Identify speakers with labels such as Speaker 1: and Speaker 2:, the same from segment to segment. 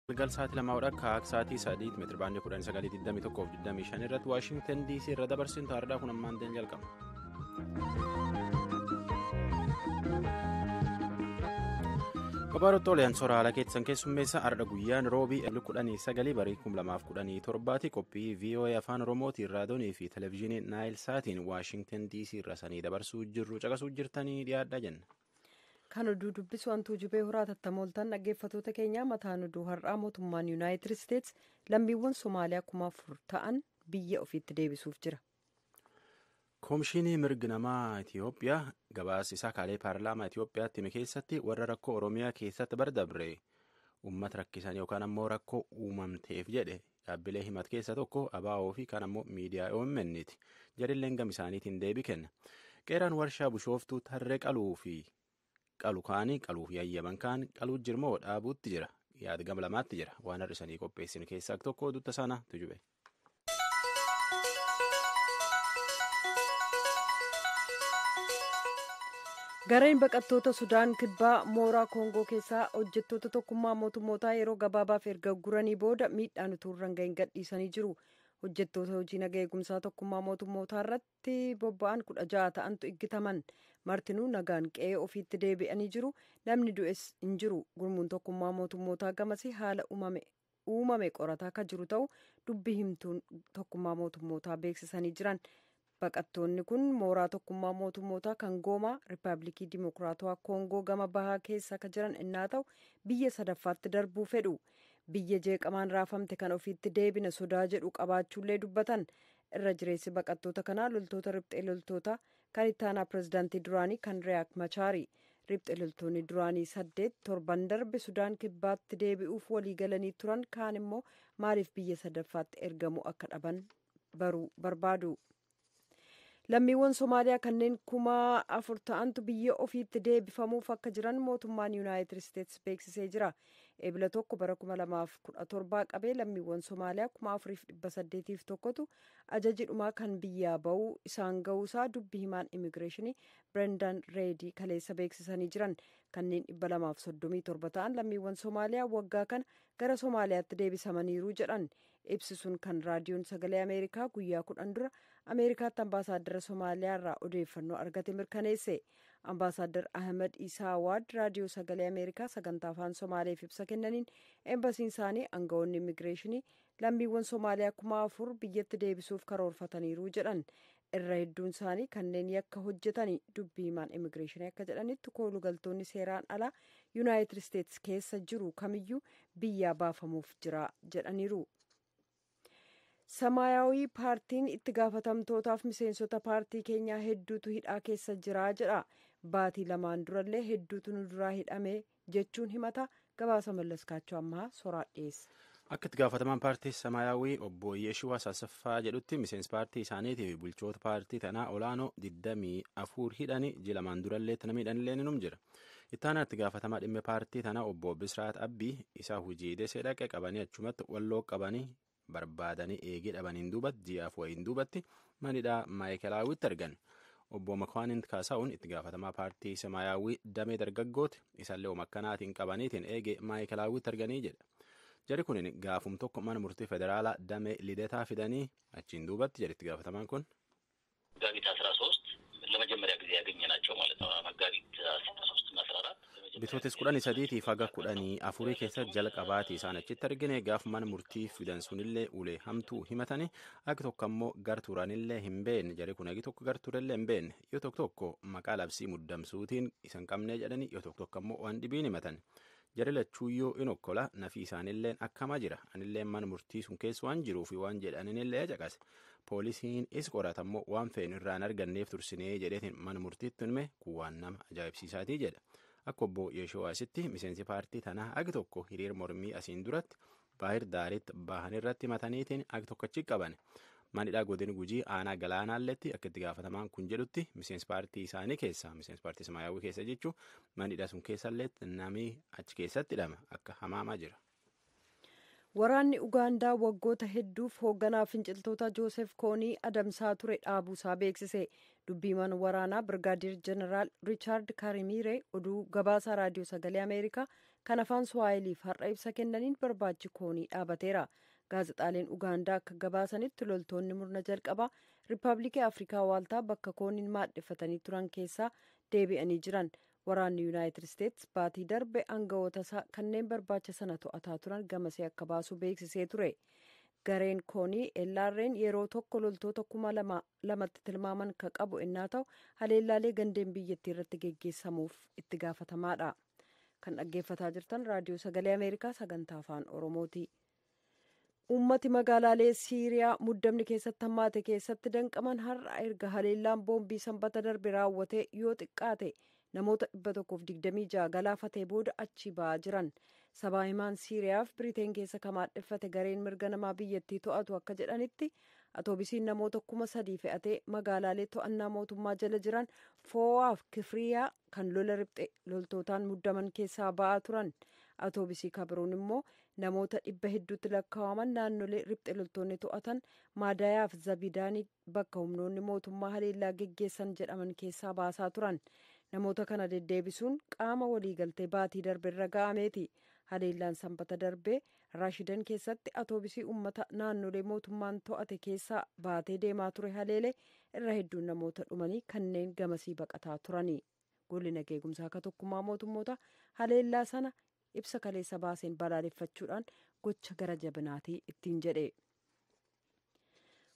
Speaker 1: Galgal sa'aatii 2 akka sa'aatii 3 meetira baandii 1921 irratti Waashingtan DC irra dabarsintu hardaa kun ammaan ta'een jalqaba. Qophaarottoo Oliyaan soora haala keessan keessummeessa har'a guyyaan roobii 19 barii 2017 qophii VOA afaan Oromootiin raadiyoonii fi televezyiinii Naayil Saatiin Waashingtan DC irra sanii dabarsuu jirru caqasuu jirtanii dhiyaadhaa jenna.
Speaker 2: Kan oduu dubbisu wantuu jubee horaa tattamooltan dhaggeeffatoota keenyaa mataan oduu har'aa mootummaan Yuunaayitid Isteets lammiiwwan Somaaliyaa 4,000 ta'an biyya ofiitti deebisuuf jira.
Speaker 1: Koomishinii mirga namaa Itiyoophiyaa gabaasa isaa kaalee paarlaamaa Itiyoophiyaatti hime keessatti warra rakkoo Oromiyaa keessatti bardabre uummata rakkisan yookaan ammoo rakkoo uumamteef jedhe dhaabbilee himat keessa tokko ABO fi kaan ammoo miidiyaa OMN'ti. Jarilleen gama isaaniitiin deebii kenna. Qeeraan warshaa bushooftuu tarree qaluu fi qalu kaanii qaluuf yayyaban kaan qaluu jirmoo dhaabuutti jira. Yaada gama lamaatti jira. Waan har'isanii qopheessin keessaa tokko dutta sana tujube.
Speaker 2: Gareen baqattoota Sudaan kibbaa mooraa Koongoo keessaa hojjettoota tokkummaa mootummootaa yeroo gabaabaaf erga guranii booda miidhaan utuu irra hin gahin gadhiisanii jiru. Hojjettoota hojii naga eegumsaa tokkummaa mootummootaa irratti bobba'an 16 ta'antu iggitaman. Martinuu nagaan qe'ee ofiitti deebi'anii jiru. Namni du'es hin jiru. Gurmuun tokkummaa mootummootaa gamasii haala uumame qorataa akka jiru ta'u dubbi himtuun tokkummaa mootummootaa beeksisanii jiran. Baqattoonni kun mooraa tokkummaa mootummootaa kan Goomaa Riippaabilikii Dimokiraatawaa Koongoo gama bahaa keessa akka jiran innaa ta'u biyya sadaffaatti darbuu fedhu. Biyya jeeqamaan raafamte kan ofiitti deebina sodaa jedhu qabaachuullee dubbatan. Irra jireessi baqattoota kanaa loltoota riphxee loltoota kan itti aanaa pirezidaantii duraanii kan Riyaak Machaari. Riphxee loltoonni duraanii 8 torban darbe Sudaan kibbaatti deebi'uuf walii galanii turan kaan immoo maaliif biyya sadaffaatti ergamu akka dhaban baruu barbaadu. Lammiiwwan Somaaliyaa kanneen 4,000 ta'antu biyya ofiitti deebifamuuf akka jiran mootummaan Yuunaayitid Isteets beeksisee jira. Eebila 1 bara 2017 qabee lammiiwwan Somaaliyaa 4,801tu ajaji dhumaa kan biyyaa ba'uu isaan ga'uusaa dubbi himaan immigireeshinii Brendan Reedii kaleessa beeksisanii jiran. Kanneen 237 ta'an lammiiwwan Somaaliyaa waggaa kana gara Somaaliyaatti deebisamaniiru jedhan. Ibsi sun kan raadiyoon sagalee Ameerikaa guyyaa 10 dura Ameerikaatti ambaasaaddara Somaaliyaa irraa odeeffannoo argate mirkaneesse. Ambaasaaddar Ahmed Isaa Waad raadiyoo sagalee Ameerikaa sagantaa afaan Somaaleef ibsa kennaniin embasiin isaanii aangawoonni immigireeshinii lammiiwwan Somaaliyaa 4,000 biyyatti deebisuuf karoorfataniiru jedhan. Irra hedduun isaanii kanneen yakka hojjetanii dubbii himaan immigireeshinii akka jedhanitti kooluu galtoonni seeraan alaa Yuunaayitid Isteets keessa jiru kamiyyuu biyyaa baafamuuf jira jedhaniiru. Samaayawii paartiin itti gaafatamtootaaf miseensota paartii keenyaa hedduutu hidhaa keessa jira jedha. Baatii lamaan durallee hedduutu nu duraa hidhame jechuun himata. Gabaasa Mallaskaachoo ammaa soraa dhiyeessa.
Speaker 1: Akka itti gaafatamaan paartii Samaayawii obbo Yeeshuwaa Sassaffaa jedhutti miseensi paartii isaaniitii fi bulchoota paartii tanaa olaanoo 24 hidhanii ji'a lamaan durallee tana miidhanillee ni jira. Itti aanaa itti gaafatamaa dhimma paartii tanaa obbo Bisraat Abbii isaa hojii desee dhaqee qabanii achumatti walloo qabanii barbaadanii eegee dhabaniin duubatti ji'aaf wayiin duubatti manidhaa maayikelaawwitti argan. Obbo Makwaaniin Kaasaa'uun itti gaafatamaa paartii Samaayyaawwii damee dargaggooti isaallee makkanaatiin qabaniitiin eegee maayikelaawwitti arganii jedha. Jari kun gaafum tokko mana murtii federaalaa damee lidataa fidanii achiin duubatti jedhe itti gaafatamaan kun.
Speaker 3: መጋቢት 13 ለመጀመሪያ ጊዜ ያገኘናቸው ማለት ነው። መጋቢት 13 እና 14
Speaker 1: Bitootes 13 haga 14 keessa jalqabaati isaan achitti argine gaaf mana murtii fidan sunillee ulee hamtuu himatanii agi tokko ammoo gar turanillee hin beekne jari kun agi tokko gar turellee hin beekne yoo tokko tokko maqaa labsii muddamsuutiin isan qabnee jedhanii yoo tokko tokko ammoo waan dhibiin himatan. Jari lachuuyyoo in okkola nafii isaanilleen akkama jira anilleen mana murtii sun keessa waan jiruuf waan jedhaninillee caqase poolisiin is qoratammoo waan feenu irraan arganneef tursinee jedheetiin mana murtiitti hime kun waan nama ajaa'ibsiisaatii jedha. Akka obbo Yeeshuwaasitti miseensi paartii tanaa agi tokko hiriir mormii asiin duratti baahir daariitti bahan irratti mataniitiin agi tokko achi qaban. Manidhaa godin gujii aanaa galaanaalletti akka itti gaafatamaan kun jedhutti miseensi paartii isaanii keessa miseensi paartii Samaayyaawwii keessa jechuun manidhaa sun keessallee namni achi keessatti hidhama akka hamaamaa jira.
Speaker 2: Waraanni Ugaandaa waggoota hedduuf hoogganaa finciltoota Joosef Koonii adamsaa ture dhaabuusaa beeksise. Dubbiimaan waraanaa Birgaadir Jeneraal Riichaard Karimiiree oduu gabaasaa raadiyoo sagalee Ameerikaa kan afaan Suwaahiliif har'a ibsa kennaniin barbaachi Koonii dhaabateera. Gaazexaaleen Ugaandaa akka gabaasanitti loltoonni murna jalqabaa Riippaabilikii Afrikaa Waaltaa bakka Kooniin maadheffatanii turan keessaa deebi'anii jiran. Waraanni Yuunaayitid Isteets baatii darbe aangawoota isaa kanneen barbaacha sana to'ataa turan gamasee akka baasu beeksisee ture. Gareen Koonii Ellaarreen yeroo tokko loltoota 2000tti tilmaaman kan qabu innaa ta'u, haleellaalee gandeen biyyattii irratti geggeessamuuf itti gaafatamaadha. Kan dhaggeeffataa jirtan Raadiyoo Sagalee Ameerikaa sagantaa Afaan Oromooti. Uummati magaalaalee Siiriyaa muddamni keessatti hammaate keessatti danqaman har'a erga haleellaan boombii Sanbata darbe raawwatee yoo xiqqaate namoota 126 galaafatee booda achi ba'aa jiran. Sabaa himaan Siiriyaaf Biriteen keessa kamaadheffate gareen mirga namaa biyyattii to'atu akka jedhanitti, atoobisiin namoota 3000 fe'atee magaalaalee to'annaa mootummaa jala jiran Foo'aaf Kifriyaa kan lola riphxe loltootaan muddaman keessaa ba'aa turan. Atoobisii kabiroon immoo namoota dhibba hedduutti lakkaa'aman naannolee riphxe loltoonni to'atan Maadayaaf Zabidaanii bakka humnoonni mootummaa haleellaa geggeessan jedhaman keessaa baasaa turan. Namoota kana deddeebisuun qaama waliigaltee baatii darbe irra ga'ameeti. Haleellaan Sanbata darbee Raashidan keessatti atoobisii uummata naannolee mootummaan to'ate keessaa baatee deemaa ture haleele irra hedduun namoota dhumanii kanneen gamasii baqataa turani. Golli nageegumsaa akka tokkummaa mootummoota haleellaa sana ibsa kaleessa baaseen balaaleffachuudhaan gocha gara jabinaatii ittiin jedhe.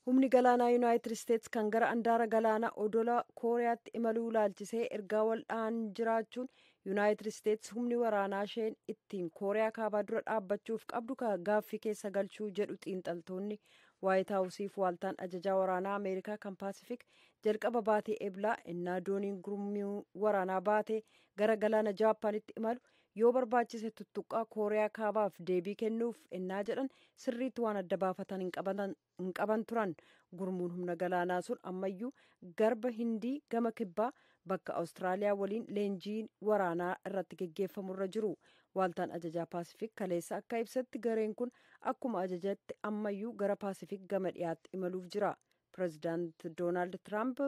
Speaker 2: Humni galaanaa Yuunaayitid Isteets kan gara andaara galaanaa odola Kooriyaatti imaluu ilaalchisee ergaa wal dha'an jiraachuun, Yuunaayitid Isteets humni waraanaa isheen ittiin Kooriyaa Kaabaa dura dhaabbachuuf qabdu gaaffii keessa galchuu jedhu xiinxaltoonni. Waayit Haawusiif waaltaan ajajaa waraanaa Ameerikaa kan Paasifik jalqaba baatee Eblaa innaa dooniin gurmuu waraanaa baatee gara galaana Jaapaanitti imalu yoo barbaachise tuttuqqaa Kooriyaa Kaabaaf deebii kennuuf ennaa jedhan sirriitti waan adda baafatan hin qaban turan. Gurmuun humna galaanaa sun ammayyuu Garba Hindii gama kibbaa bakka Awustiraaliyaa waliin leenjii waraanaa irratti geggeeffamurra jiru. Waaltaan ajajaa Paasifik kaleessa akka ibsatti, gareen kun akkuma ajajatti ammayyuu gara Paasifik gama dhiyaatti imaluuf jira. Pireezidaant Doonaald Tiraamp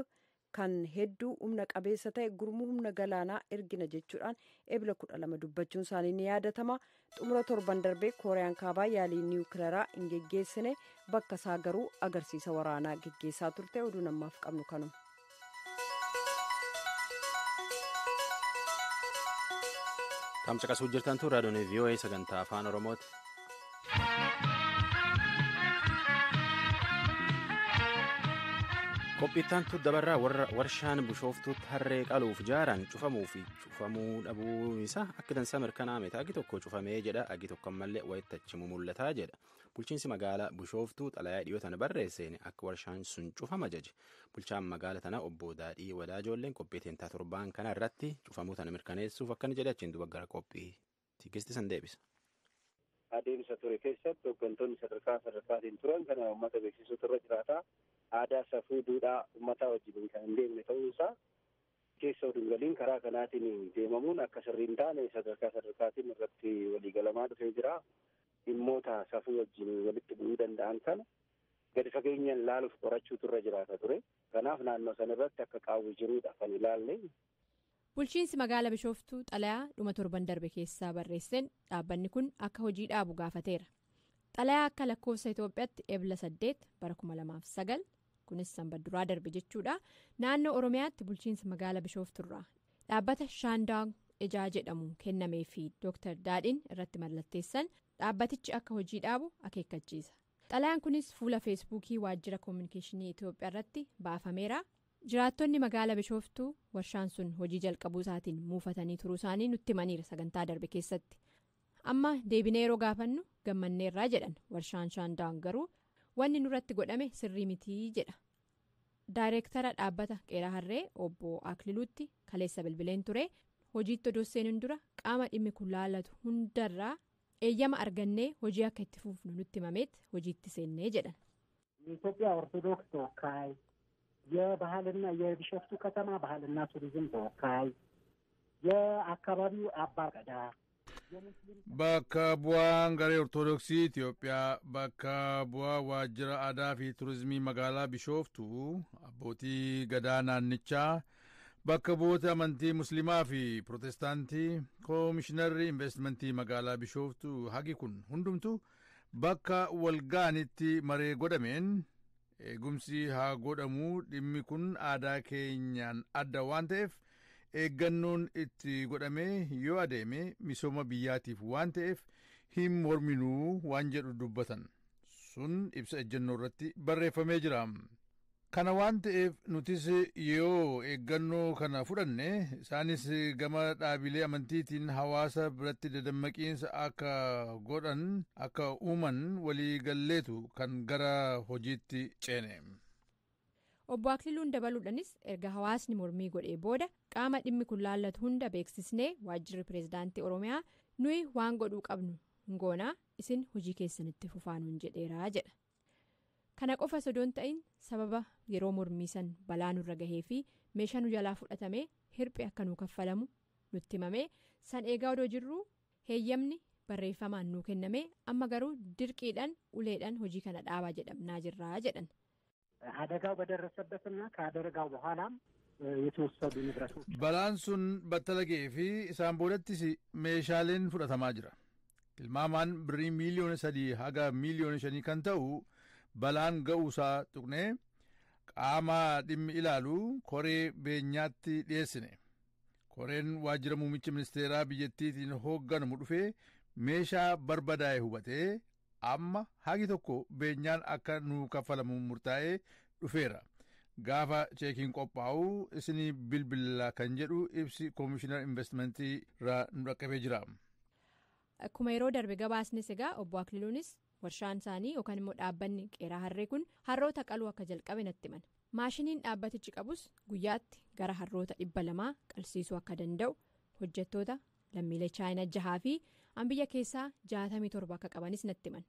Speaker 2: kan hedduu humna qabeessa ta'e gurmuu humna galaanaa ergina jechuudhaan Ebla 12 dubbachuun isaanii ni yaadatama. Xumura torban darbee Kooriyaan Kaabaa yaalii niwukilaraa hin geggeessine, bakka isaa garuu agarsiisa waraanaa geggeessaa turte. Oduu namaaf qabnu kanuma.
Speaker 1: Tamcaqasuu jirtan tun raadiyoon VOA sagantaa Afaan Oromooti. Qophiittaan dabarraa warra warshaan Bishooftuutti harree qaluuf jaaran cufamuu fi cufamuu dhabuu isaa akka dansaa mirkanaa'ame. Agi tokko cufamee jedha, agi tokko ammallee wayitti achimu mul'ataa jedha. Bulchiinsi magaalaa Bishooftuu xalayaa dhiyoo tana barreesseen akka warshaan sun cufama jaje. Bulchaan magaala tana obbo Daadhii Wadaajoolleen qophii teentaa torbaan kana irratti cufamuu tana mirkaneessuuf akkana jedhe. Achiin duba gara qophii Tigisti san deebisa.
Speaker 4: Adeemsa ture keessatti hooggantoonni sadarkaa sadarkaatiin turan kana uummata beeksisuutu irra jiraata. Aadaa, safuu, duudhaa uummataa wajjin kan hin deemne ta'uunsaa keessa oduu galiin karaa kanaatiin deemamuun akka sirrii hin taane sadarkaa sadarkaatiin irratti waliigalamaa dhufee jira. Dhimmoota safuu wajjin walitti bu'uu danda'an kana gadi fageenyaan laaluuf qorachuutu irra jiraata ture. Kanaaf naannoo sana irratti akka qaawwi jiruudha kan ilaalle.
Speaker 5: Bulchiinsi magaala Bishooftuu xalayaa dhuma torban darbe keessaa barreesseen dhaabbanni kun akka hojii dhaabu gaafateera. Xalayaa akka lakkoofsa Itoophiyaatti Ebla 8 bara 2009, kunis Sanbata duraa darbe jechuudha, naannoo Oromiyaatti bulchiinsa magaala Bishooftuurraa dhaabbata Shaandaang Ijaa jedhamu kennamee fi Dooktar Daadhiin irratti mallatteessan dhaabbatichi akka hojii dhaabu akeekkachiisa. Xalayaan kunis fuula Feesbuukii waajjira koominikeeshinii Itoophiyaa irratti baafameera. Jiraattonni magaala Bishooftuu warshaan sun hojii jalqabuu isaatiin muufatanii turuu isaanii nutti himaniira sagantaa darbe keessatti. Amma deebinee yeroo gaafannu gammanneerraa jedhan. Warshaan Shaandaang garuu wanni nurratti godhame sirrii mitii jedha. Daayireektara dhaabbata Qeeraa Harree obbo Akliluutti kaleessa bilbileen ture. Hojiitti odoo seenuun dura qaama dhimmi kun laallatu hundarraa eeyyama argannee hojii akka itti fufnu nutti himameet hojiitti seennee jedhan.
Speaker 6: የኢትዮጵያ ኦርቶዶክስ ተወካይ፣ የባህልና የቢሾፍቱ ከተማ ባህልና ቱሪዝም ተወካይ፣ የአካባቢው አባ ገዳ።
Speaker 7: Bakka bu'aan garee Ortoodooksii Itoophiyaa, bakka bu'aa waajjira aadaa fi turizimii magaalaa Bishooftuu, abbootii gadaa naannichaa, Bakka bu'oota amantii Musliimaa fi Pirootestaantii, Koomishinarri Investimentii magaalaa Bishooftuu, hagi kun hundumtu bakka walga'anitti maree godhameen eegumsi haa godhamuu, dhimmi kun aadaa keenyaan adda waan ta'eef eeggannoon itti godhamee yoo adeeme misooma biyyaatiif waan ta'eef hin morminuu waan jedhu dubbatan sun ibsa ejjennoo irratti barreeffamee jira. Kana waan ta'eef nutis yoo eeggannoo kana fudhanne, isaanis gama dhaabilee amantiitiin hawaasa biratti dadammaqiinsa akka godhan akka uuman walii galleetu kan gara hojiitti ceene.
Speaker 5: Obbo Akliluun dabaluudhaanis, erga hawaasni mormii godhee booda qaama dhimmi kun laallatu hunda beeksisnee, waajjirri pireezidaantii Oromiyaa nuyi waan godhuu qabnu hin goonaa, isin hojii keessanitti fufaanuun jedheeraa jedha. Kana qofa osoo hin ta'in, sababa yeroo mormii san balaa nurra gahee fi meeshaa nu jalaa fudhatamee hirphi akka nuu kaffalamu nutti himamee, san eegaa odoo jirru heeyyamni barreeffamaan nuu kenname, amma garuu dirqiidhaan uleedhaan hojii kana dhaabaa jedhamnaa jirraa jedhan.
Speaker 6: አደጋው በደረሰበትና ከአደጋው በኋላም የተወሰዱ ንብረቶች
Speaker 7: Balaan sun battala ga'ee fi isaan boodattis meeshaaleen fudhatamaa jira. Tilmaamaan birrii 3 miiliyoona haga 5 miiliyoona kan ta'u balaan ga'uusaa tuqnee qaama dhimmi ilaalu koree beenyaatti dhiyeessine. Koreen waajjira muummicha ministeeraa biyyattiitiin hoogganamu dhufee meeshaa barbadaa'e hubatee, amma hagi tokko beenyaan akka nuu kaffalamu murtaa'ee dhufeera. Gaafa cheekiin qophaa'u isinii bilbila kan jedhu ibsi koomishinar investimentii irraa nu dhaqqabee jira.
Speaker 5: Akkuma yeroo darbe gabaasnis, egaa obbo Akliluunis warshaan isaanii yookaan immoo dhaabbanni qeeraa harree kun harroota qaluu akka jalqabe natti himan. Maashiniin dhaabbatichi qabus guyyaatti gara harroota 200 qalsiisuu akka danda'u, hojjettoota lammiilee Chaayinaa jahaa fi biyya keessaa 67 akka qabanis natti himan.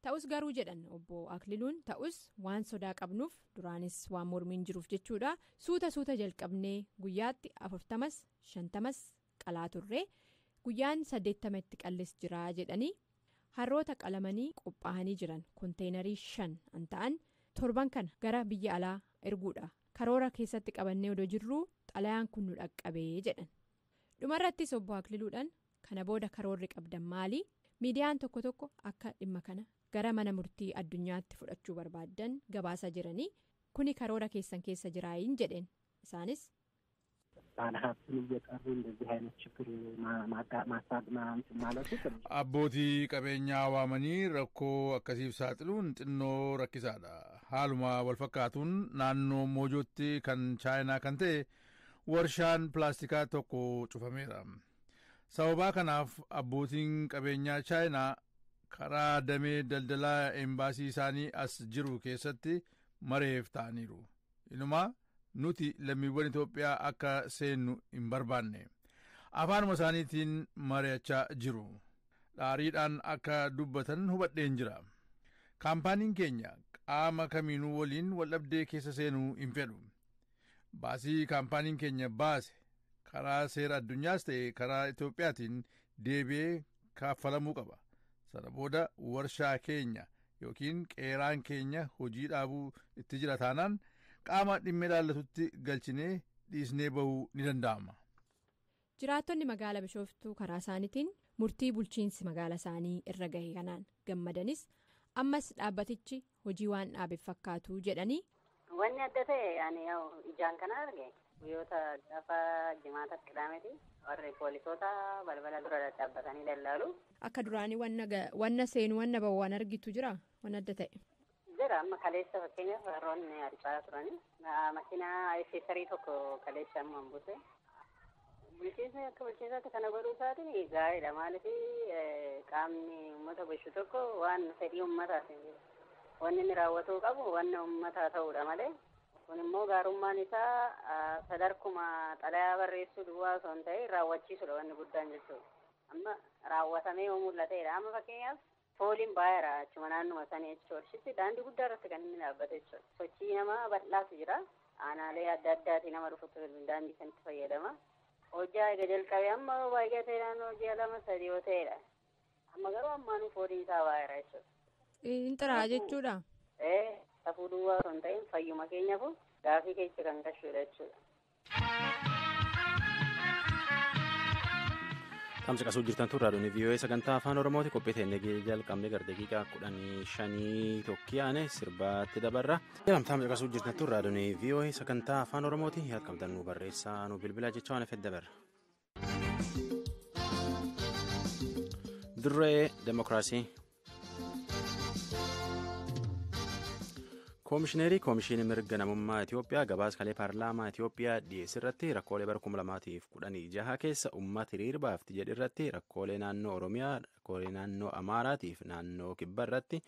Speaker 5: Ta'us garuu, jedhan obbo Akliluun, ta'us waan sodaa qabnuuf, duraanis waan mormiin jiruuf jechuudha, suuta suuta jalqabnee guyyaatti 40s 50s qalaa turree, guyyaan 80 itti qallis jiraa jedhanii, harroota qalamanii qophaa'anii jiran konteenarii shan an ta'an torban kana gara biyya alaa erguudha karoora keessatti qabannee odoo jirruu xalayaan kun nu dhaqqabee jedhan. Dhumarrattis obbo Akliluudhaan, kana booda karoorri qabdan maali? Miidiyaan tokko tokko akka dhimma kana gara mana murtii addunyaatti fudhachuu barbaaddan gabaasa jiranii, kuni karoora keessan keessa jiraayin jedheen. Isaanis.
Speaker 6: ባለሀብትን እየጠሩ እንደዚህ አይነት ችግር ማለቱ
Speaker 7: Abbootii qabeenyaa waamanii rakkoo akkasiif saaxiluun xinnoo rakkisaadha. Haaluma walfakkaatuun naannoo Moojootti kan Chaayinaa kan ta'e warshaan pilaastikaa tokko cufameera. Sababaa kanaaf abbootiin qabeenyaa Chaayinaa karaa damee daldalaa embaasii isaanii as jiru keessatti mareef ta'aniiru. Inumaa nuti lammiiwwan Itoophiyaa akka seennu hin barbaanne. Afaanuma isaaniitiin mari'achaa jiru. Dhaariidhaan akka dubbatan hubadheen jira. Kaampaaniin keenya qaama kamiinuu waliin waldhabdee keessa seenuu hin fedhu. Baasii kaampaaniin keenya baase karaa seera addunyaas ta'e karaa Itoophiyaatiin deebi'ee kaffalamuu qaba. Sana booda warshaa keenya yookiin qeeraan keenya hojii dhaabuu itti jira taanaan qaama dhimma ilaallatutti galchinee dhiisnee bahuu ni danda'ama.
Speaker 5: Jiraattonni magaala Bishooftuu karaa isaaniitiin murtii bulchiinsi magaala isaanii irra gahe kanaan gammadanis, ammas dhaabbatichi hojii waan dhaabeef fakkaatu jedhanii.
Speaker 8: Wanni adda ta'e ani ijaan kana arge guyyoota gaafa Jimaataaf Qidaameeti warri poolisoota balbala dura dhadhaabbatanii lallaalu.
Speaker 5: Akka duraanii wanna seenu wanna bahu waan argitu jira waan adda ta'e.
Speaker 8: Jira, amma kaleessa fakkeenyaaf harroonni harcaa turanii, makiinaa ayisiisarii tokko kaleessa amma buuse. Bulchiinsa akka bulchiinsaatti kana godhuu isaatiin gaariidha. Maaliif, qaamni uummata bulchu tokko waan fedhii uummataatiin wanni inni raawwatuu qabu wanna uummataa ta'uudha malee, kun immoo gaarummaan isaa sadarkuma xalayaa barreessuu duwwaa osoo hin ta'in raawwachiisuudha wanni guddaan jechuudha. Amma raawwatamee yoo mul'ateedha. Amma fakkeenyaaf fooliin baay'eera achuma naannuma sanii jechuudha. Warshichi daandii guddaa irratti kan inni dhaabbate jechuudha. Sochii nama bal'aatu jira. Aanaalee adda addaatii nama dhufutu daandii kanatti fayyadama. Hojii eega jalqabee amma baay'atee naannoo ji'a 2 3 yoo ta'edha. Amma garuu ammaanuu fooliin isaa baay'eera jechuudha.
Speaker 5: Hin xiraa jechuudha.
Speaker 8: Ee, safuu duwwaa osoo hin ta'in fayyuma keenyaaf gaafii keessa kan gashuudha jechuudha.
Speaker 1: Tamsa qasuu jirtan tun raadiyoon VOA sagantaa afaan Oromooti qophii teennee jalqabne gara daqiiqaa 15 tokkiyaane sirbaatti dabarra. Tamsa qasuu jirtan tun raadiyoon VOA sagantaa afaan Oromooti yaad qabdan nu barreessaa nu bilbilaa jecha waan hafe dabarra. Dirree Demokiraasii. Koomishineerii Koomishinii Mirga Namummaa Itoophiyaa gabaasa kalee paarlaamaa Itoophiyaa dhiyeesse irratti rakkoolee bara 2016 keessa uummata hiriira baafti jedhe irratti rakkoolee naannoo Oromiyaa, rakkoolee naannoo Amaaraatiif naannoo Kibbaa irratti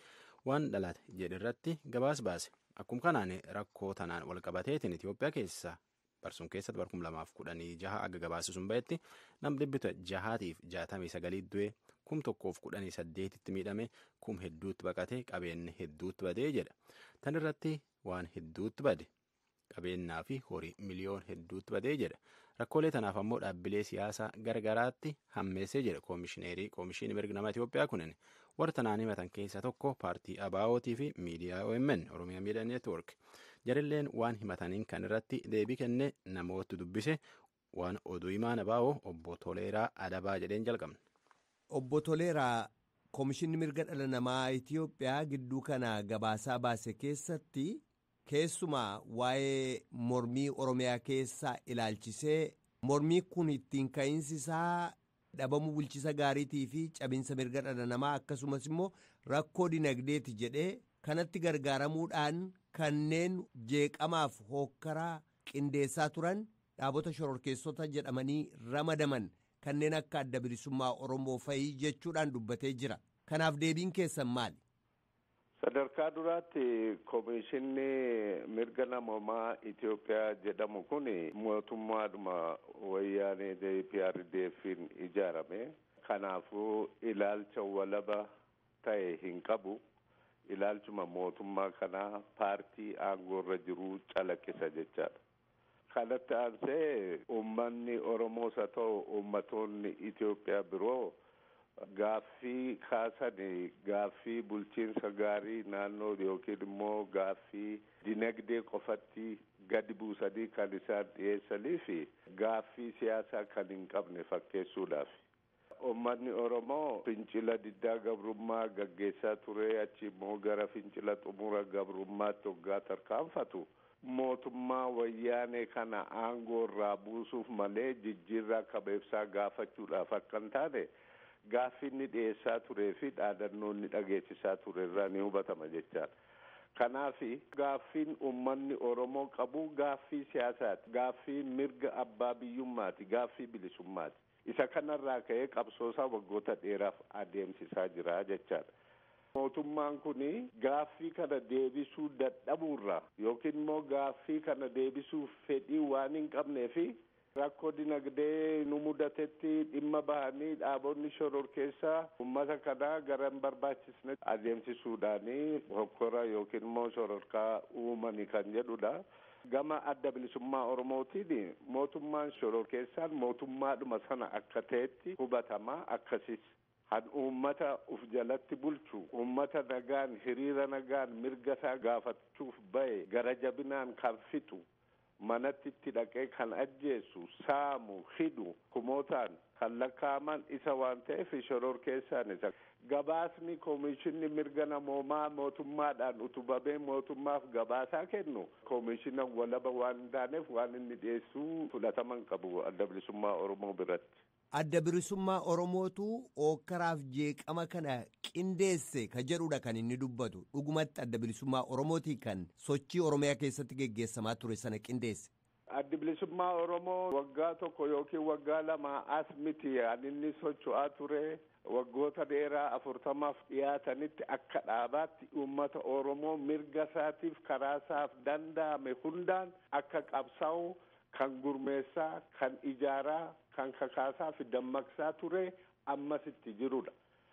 Speaker 1: waan dhalate jedhe irratti gabaasa baase. Akkuma kanaan rakkoo tanaan walqabateetiin Itoophiyaa keessa barsuun keessatti bara 2016 akka gabaasa sun bahetti nam 669 du'e 1018tti miidhame kum hedduutti baqate qabeenyi hedduutti badee jedha. Tan irratti waan hedduutti bade qabeenyaa fi horii miliyoon hedduutti badee jedha. Rakkoolee tanaaf ammoo dhaabbilee siyaasaa gargaraatti hammeessee jedha koomishineerii koomishinii mirga namaa Itoophiyaa kunin warra tanaan himatan keessaa tokko paartii ABO'tii fi miidiyaa OMN Oromiyaa Miidiyaa Neetwoork. Jarilleen waan himataniin kan irratti deebii kenne namoota dubbise waan oduu himaan ABO obbo Toleeraa Adabaa jedheen jalqabne.
Speaker 9: Obbo Toleeraa, Koomishinni mirga dhala namaa Itoophiyaa gidduu kana gabaasaa baase keessatti keessumaa waa'ee mormii Oromiyaa keessaa ilaalchisee mormii kun ittiin ka'iinsi isaa dhabamuu bulchiisa gaariitii fi cabinsa mirga dhala namaa akkasumas immoo rakkoo dinagdeeti jedhee kanatti gargaaramuudhaan kanneen jeeqamaaf hookkaraa qindeessaa turan dhaabota shororkeessota jedhamanii ramadaman kanneen akka adda bilisummaa Oromoo fa'ii jechuudhaan dubbatee jira. Kanaaf deebiin keessan maali?
Speaker 10: Sadarkaa duraatti koomishinni mirga namoomaa Itoophiyaa jedhamu kun mootummaadhuma wayyaanee EPRDF'n ijaarame. Kanaafuu ilaalcha walaba ta'e hin qabu. Ilaalchuma mootummaa kanaa paartii aangoorra jiru calaqqisa jechaadha. Kanatti aansee uummanni Oromoos haa ta'u uummatoonni Itoophiyaa biroo gaaffii kaasanii gaaffii bulchiinsa gaarii naannoo yookiin immoo gaaffii dinagdee qofatti gadi buusanii kan isaan dhiyeessanii fi gaaffii siyaasaa kan hin qabne fakkeessuudhaaf. Uummanni Oromoo fincila diddaa gabrummaa gaggeessaa ture, achi immoo gara fincila xumura gabrummaatti hoggaa tarkaanfatu mootummaa wayyaanee kana aangoo irraa buusuuf malee jijjiirraa kabeebsaa gaafachuudhaaf akka hin taane gaaffii inni dhiyeessaa turee fi dhaadannoo inni dhageessisaa ture irraa ni hubatama jechaadha. Kanaaf gaaffiin uummanni Oromoo qabu gaaffii siyaasaati, gaaffii mirga abbaa biyyummaati, gaaffii bilisummaati. Isa kanarraa ka'ee qabsoosaa waggoota dheeraaf adeemsisaa jira jechaadha. Mootummaan kun gaaffii kana deebisuu dadhabuurra yookiin immoo gaaffii kana deebisuuf fedhii waan hin qabnee fi rakkoo dinagdee nu mudatetti dhimma bahanii dhaabonni shororkeessaa uummata kanaa gara hin barbaachisne adeemsisuudhaanii hokkora yookiin immoo shororkaa uumani kan jedhudha. Gama adda bilisummaa Oromootiin mootummaan shororkeessaan mootummaadhuma sana akka ta'etti hubatama akkasis. Han uummata uf jalatti bulchu, uummata nagaan hiriira nagaan mirga isaa gaafachuuf bahe gara jabinaan kan fixu, manatti itti dhaqee kan ajjeesu, saamu, hidhu, kumootaan kan lakkaa'aman isa waan ta'eef shororkeessaan isa. Gabaasni koomishinni mirga namoomaa mootummaadhaan utubamee mootummaaf gabaasaa kennu koomishina walaba waan hin taaneef waan inni dhiyeessuu fudhatama hin qabu adda bilisummaa Oromoo biratti.
Speaker 9: Adda bilisummaa Oromootu ookkaraaf jeeqama kana qindeesse ka jedhudha kan inni dubbatu. Dhugumatti adda bilisummaa Oromootii kan sochii Oromiyaa keessatti geggeessamaa ture sana qindeesse.
Speaker 10: Addi bilisummaa Oromoo waggaa tokko yookiin waggaa lama as miti kan inni socho'aa ture. Waggoota dheeraa 40 dhiyaatanitti akka dhaabaatti uummata Oromoo mirga isaatiif karaa isaaf danda'ame hundaan akka qabsaa'u kan gurmeessaa, kan ijaaraa, kan kakaasaa fi dammaqsaa ture ammas itti jirudha.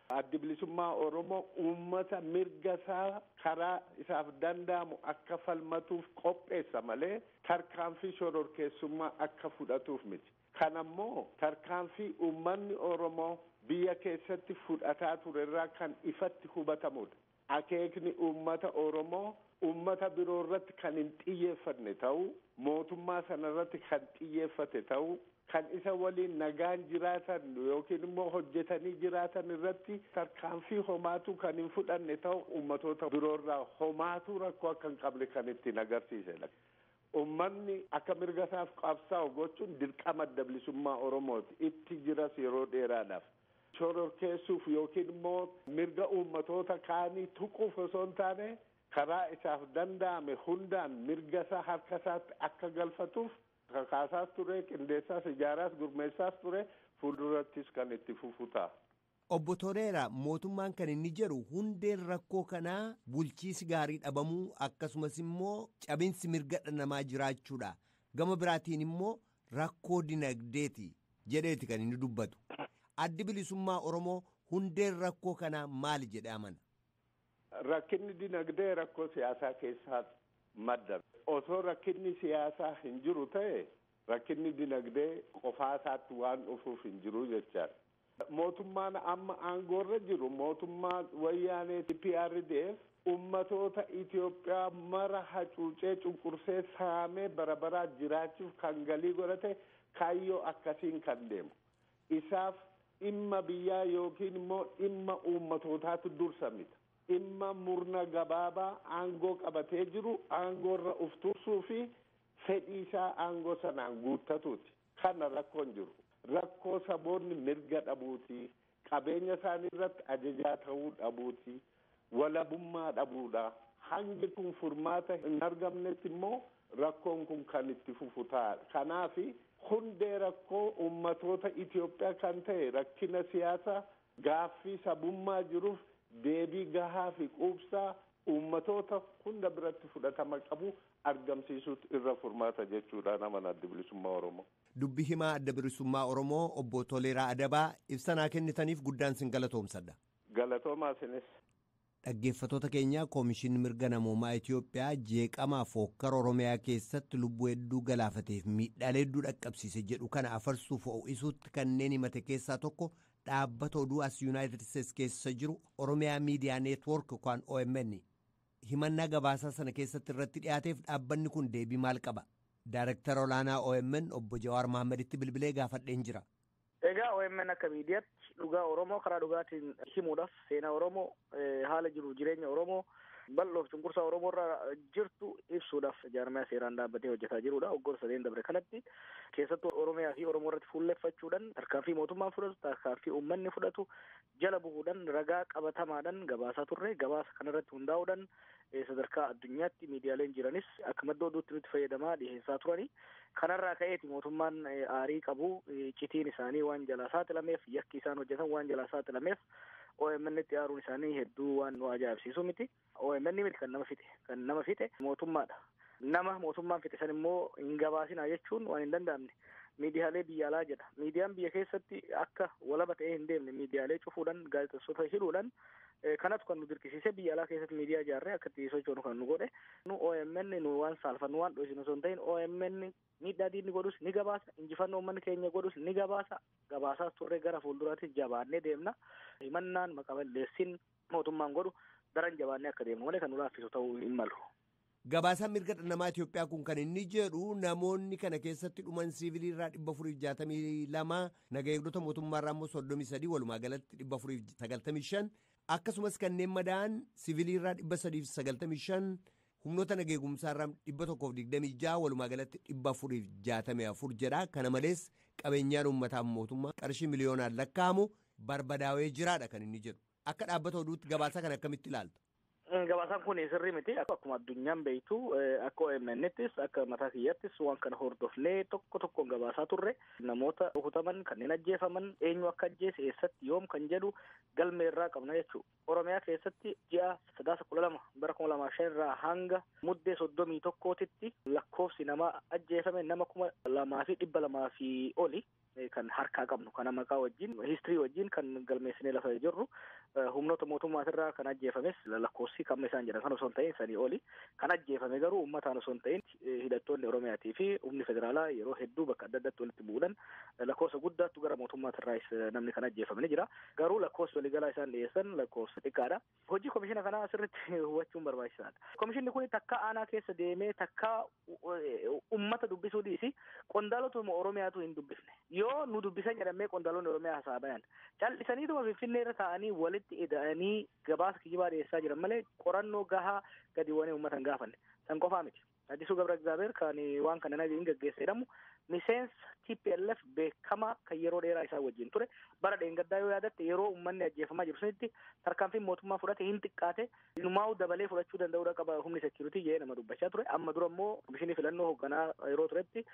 Speaker 10: Addi bilisummaa Oromoo uummata mirga isaa karaa isaaf danda'amu akka falmatuuf qopheessa malee tarkaanfii shororkeessummaa akka fudhatuuf miti. Kanammoo tarkaanfii uummanni Oromoo biyya keessatti fudhataa ture irraa kan ifatti hubatamudha. Akeekni uummata Oromoo uummata biroo irratti kan hin xiyyeeffanne ta'uu, mootummaa sana irratti kan xiyyeeffate ta'uu, kan isa waliin nagaan jiraatan yookiin immoo hojjetanii jiraatan irratti tarkaanfii homaatu kan hin fudhanne ta'u, uummatoota biroorraa homaatu rakkoo akka hin qabne kan ittiin agarsiisedha. Uummanni akka mirga isaaf qabsaa'u gochuun dirqama adda bilisummaa Oromooti. Itti jiras yeroo dheeraadhaaf. Shororkeessuuf yookiin immoo mirga uummatoota kaanii tuquuf osoo hin taane karaa isaaf danda'ame hundaan mirga isaa harka isaatti akka galfatuuf kakaasaas ture, qindeessaas, ijaaraas, gurmeessaas ture, fuuldurattis kan itti fufu ta'a.
Speaker 9: Obbo Toleeraa, mootummaan kan inni jedhu hundeen rakkoo kanaa bulchiisi gaarii dhabamuu akkasumas immoo cabinsi mirga dhala namaa jiraachuudha. Gama biraatiin immoo rakkoo dinagdeeti jedheeti kan inni dubbatu. Addi bilisummaa Oromoo hundeen rakkoo kanaa maali jedhee amana?
Speaker 10: Rakkinni dinagdee rakkoo siyaasaa keessaa madda. Osoo rakkinni siyaasaa hin jiru ta'e rakkinni dinagdee qofaa isaatti waan dhufuuf hin jiru jechaadha. Mootummaan amma aangoorra jiru mootummaa wayyaanee PRDF ummatoota Itoophiyaa mara hacuucee cunqursee saamee bara baraa jiraachuuf kan galii godhate kaayyoo akkasiin kan deemu. Isaaf dhimma biyyaa yookiin immoo dhimma uummatootaatu dursa miti. Dhimma murna gabaabaa aangoo qabatee jiru aangoorra uf tursuu fi fedhii isaa aangoo sanaan guuttatuuti. Kana rakkoon jiru. Rakkoo saboonni mirga dhabuuti. Qabeenya isaanii irratti ajajaa ta'uu dhabuuti. Walabummaa dhabuudha. Hangi kun furmaata hin argamnetti immoo rakkoon kun kan itti fufu ta'a. Kanaaf hundee rakkoo uummatoota Itoophiyaa kan ta'e rakkina siyaasaa gaaffii sabummaa jiruuf deebii gahaa fi quubsaa uummatoota hunda biratti fudhatama qabu argamsiisuutu irra furmaata jechuudha nama adda bilisummaa Oromoo.
Speaker 9: Dubbi himaa adda bilisummaa Oromoo obbo Toleeraa Adabaa ibsanaa kennitaniif guddaan sin galatoomsadha.
Speaker 10: Galatoomaa isinis.
Speaker 9: Dhaggeeffattoota keenya, Koomishinni Mirga Namoomaa Itoophiyaa jeeqamaa fookkara Oromiyaa keessatti lubbuu hedduu galaafateef miidhaalee hedduu dhaqqabsiise jedhu kana afarsuuf ho'isuutti kanneen himate keessaa tokko dhaabbata oduu as Yuunaayitid Isteets keessa jiru Oromiyaa Miidiyaa Neetwoork yookaan OMN. Himannaa gabaasaa sana keessatti irratti dhiyaateef dhaabbanni kun deebii maal qaba? Daarektara olaanaa OMN obbo Jawaar Mahaammaditti bilbilee gaafadheen jira.
Speaker 11: Egaa OMN akka miidiyaatti dhugaa Oromoo karaa dhugaatiin himuudhaaf, seenaa Oromoo, haala jiruuf jireenya Oromoo bal'oof cunqursaa Oromoo irra jirtu ibsuudhaaf jaarmaya seeraan dhaabbatee hojjetaa jirudha. Waggoota sadeen dabre kanatti keessattuu Oromiyaa fi Oromoo irratti fuulleffachuudhaan tarkaanfii mootummaan fudhatu, tarkaanfii uummanni fudhatu jala bu'uudhaan ragaa qabatamaadhaan gabaasaa turre. Gabaasa kanarratti hundaa'uudhaan sadarkaa addunyaatti miidiyaaleen jiranis akka madda oduutti nutti fayyadamaa dhiheessaa turani. Kanarraa ka'eeti mootummaan aarii qabu citiin isaanii waan jalaa saaxilameef, yakki isaan hojjetan waan jalaa saaxilameef OMN itti aaruun isaanii hedduu waan nu ajaa'ibsiisu miti. OMN miti kan nama fixe, kan nama fixe mootummaadha. Nama mootummaan fixe san immoo hin gabaasinaa jechuun waan hin danda'amne. Miidiyaalee biyya alaa jedha. Miidiyaan biyya keessatti akka walaba ta'ee hin deemne miidiyaalee cufuudhaan, gaazexeessota hidhuudhaan kanatu kan nu dirqisiise biyya alaa keessatti miidiyaa ijaarree akka itti sochoonu kan nu godhe. Nu OMN nu waan saalfannu waan dho'isinu osoo hin ta'in OMN miidhaa diinni godhus ni gabaasa, injifannoo uummanni keenya godhus ni gabaasa. Gabaasaas turre, gara fuulduraatti jabaannee deemna. Himannaan maqaa balleessin mootummaan godhu daran jabaannee akka deemnu malee kan nu laaffisu ta'uu hin malu.
Speaker 9: Gabaasaan mirga dhala namaa Itoophiyaa kun kan inni jedhu namoonni kana keessatti dhuman siivilii irraa 462, naga eegdota mootummaa irraa immoo 33, walumaa galatti 495, akkasumas kanneen madaa'an siivilii irraa 395, humnoota nageegumsaa irraa 126, walumaa galatti 464 jedha. Kana malees qabeenyaan uummataaf mootummaa qarshii miliyoonaan lakkaa'amu barbadaawee jiraadha kan inni jedhu. Akka dhaabbata oduutti gabaasaa kana akkamitti ilaalta?
Speaker 11: Gabaasaan kun sirrii miti. Akkuma addunyaan beektu, akka OMN'ttis akka mataa kiyyattis waan kana hordofnee tokko tokkoon gabaasaa turre. Namoota rukutaman, kanneen ajjeefaman, eenyu akka ajjeese, eessatti, yoom kan jedhu galmee irraa qabna jechuudha. Oromiyaa keessatti ji'a Sadaasa 12 bara 2005 irraa hanga Muddee 31tti lakkoofsi nama ajjeefame nama 2200 fi oli. Kan harkaa qabnu kana maqaa wajjin histirii wajjin kan galmeessinee lafa jirru humnoota mootummaatirraa kan ajjeefames lakkoofsi kamma isaan jedhan kan osoo hin ta'in sanii oli kan ajjeefame garuu uummataan osoo hin ta'in hidhattoonni Oromiyaatii fi humni federaalaa yeroo hedduu bakka adda addaatti walitti bu'uudhaan lakkoofsa guddaattu gara mootummaatirraas namni kan ajjeefame ni jira. Garuu lakkoofsi waliigalaa isaan dhiyeessan lakkoofsa xiqqaadha. Hojii komishina kanaa asirratti hubachuun barbaachisaadha. Komishinni kun takka aanaa keessa deemee takka uummata dubbisuu dhiisi qondaalotuma Oromiyaatu hin dubbifne. Yoo nu dubbisan jedhamee qondaalonni Oromiyaa haasaa bayan cal'isaniituma Finfinnee irra taa'anii walitti ida'anii gabaasa kijibaa dhiyeessaa jiran malee qorannoo gahaa gadi bu'anii uummata hin gaafanne. San qofaa miti. Addisuu Gabra Egzaabeer kan waan kana hin gaggeesse jedhamu miseensa TPLF beekamaa kan yeroo dheeraa isaa wajjin ture bara dheengaddaa yoo yaadatte yeroo uummanni ajjeefamaa jiru sunitti tarkaanfiin mootummaa fudhate hin xiqqaate inumaa'uu dabalee fudhachuu danda'uudha qaba humni sekiuritii jedhee nama dubbachaa ture. Amma dura immoo komishinii filannoo hoogganaa yeroo turetti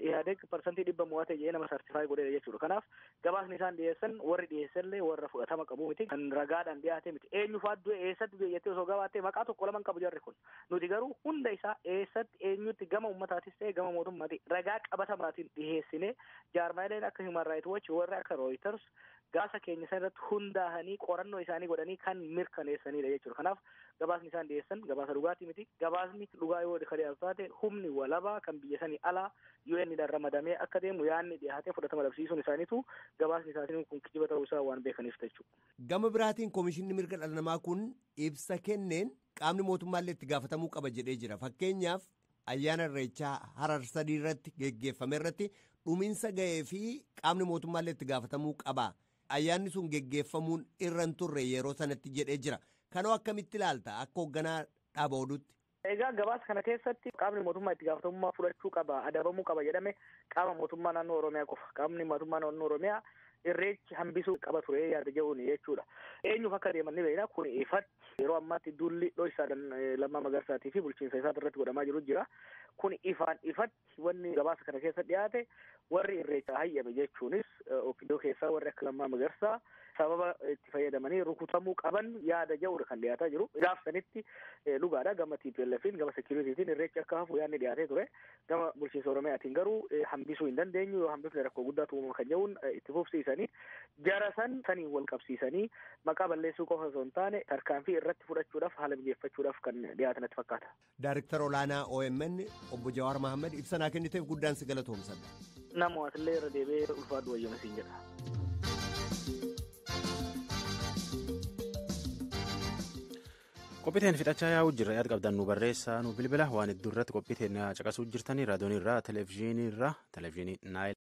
Speaker 11: Ihaadeg 100% mo'ate jedhee nama sartifaayii godheera jechuudha. Kanaaf gabaasni isaan dhiyeessan warri dhiyeessanillee warra fudhatama qabu miti, kan ragaadhaan dhiyaate miti. Eenyu fa'aa du'e eessatti du'e jettee osoo gabaattee maqaa tokko lama qabu jarri kun. Nuti garuu hunda isaa eessatti eenyutti gama uummataatis ta'e gama mootummaati ragaa qabatamaatiin dhiheessine jaarmaaleen akka Human Rights Watch warra akka Reuters gaasa keenya isaan irratti hundaa'anii qorannoo isaanii godhanii kan mirkaneessanidha jechuudha. Kanaaf gabaasni isaan dhiyeessan gabaasa dhugaatii miti. Gabaasni dhugaa yoo ka dhiyaatu taate humni walabaa kan biyya sanii alaa UN-dhaan ramadamee akka deemu yaadni dhiyaatee fudhatama dhabsiisuun isaaniitu gabaasni isaanii kun kijiba ta'uu isaa waan beekaniif jechuudha.
Speaker 9: Gama biraatiin komishinni mirga dhala namaa kun ibsa kenneen qaamni mootummaallee itti gaafatamuu qaba jedhee jira. Fakkeenyaaf ayyaana irreechaa Harar sadii irratti geggeeffame irratti dhumiinsa ga'ee fi qaamni mootummaallee itti gaafatamuu qaba. Ayyaanni sun geggeeffamuun irra hin turre yeroo sanatti jedhee jira. Kanoo akkamitti ilaalta akka hoogganaa dhaaba oduutti?
Speaker 11: Egaa gabaasa kana keessatti qaamni mootummaa itti gaafatamummaa fudhachuu qaba, adabamuu qaba jedhame qaama mootummaa naannoo Oromiyaa qofa. Qaamni mootummaa naannoo Oromiyaa irreechi hambisuu qaba ture yaada jedhuun jechuudha. Eenyuuf akka deeman ni beekna. Kun ifatti yeroo ammaatti duulli dho'isaadhaan Lammaa Magarsaatii fi bulchiinsa isaa irratti godhamaa jiru jira. Kun ifaan ifatti wanni gabaasa kana keessa dhiyaate warri irreecha hayyame jechuunis OPDO keessaa warri akka Lammaa Magarsaa sababa itti fayyadamanii rukutamuu qaban yaada jedhudha kan dhiyaataa jiru. Gaafsanitti dhugaadha gama TPLFin gama sekiuritiitiin irreechi akka hafu yaadni dhiyaatee ture. Gama bulchiinsa Oromiyaatiin garuu hambisuu hin dandeenyu, yoo hambifne rakkoo guddaatu uumama kan jedhuun itti fufsiisanii jara saniin wal qabsiisanii maqaa balleessuu qofa osoo hin taane tarkaanfii irratti fudhachuudhaaf haala mijeeffachuudhaaf kan dhiyaatan natti fakkaata.
Speaker 9: Daariktara olaanaa OMN obbo Jawaar Mahammad ibsa naa kenniteef guddaan si galatoomsadha.
Speaker 11: Namootillee irra deebi'ee ulfaadhu wayyama siin jedha.
Speaker 1: Qophiiteen fixachaa yaa'uu jirra. Yaad qabdan nu barreessaa nu bilbila waan hedduu irratti qophiiteen caqasuu jirtanii raadiyoon irraa televezyiinii irraa televezyiinii naayil.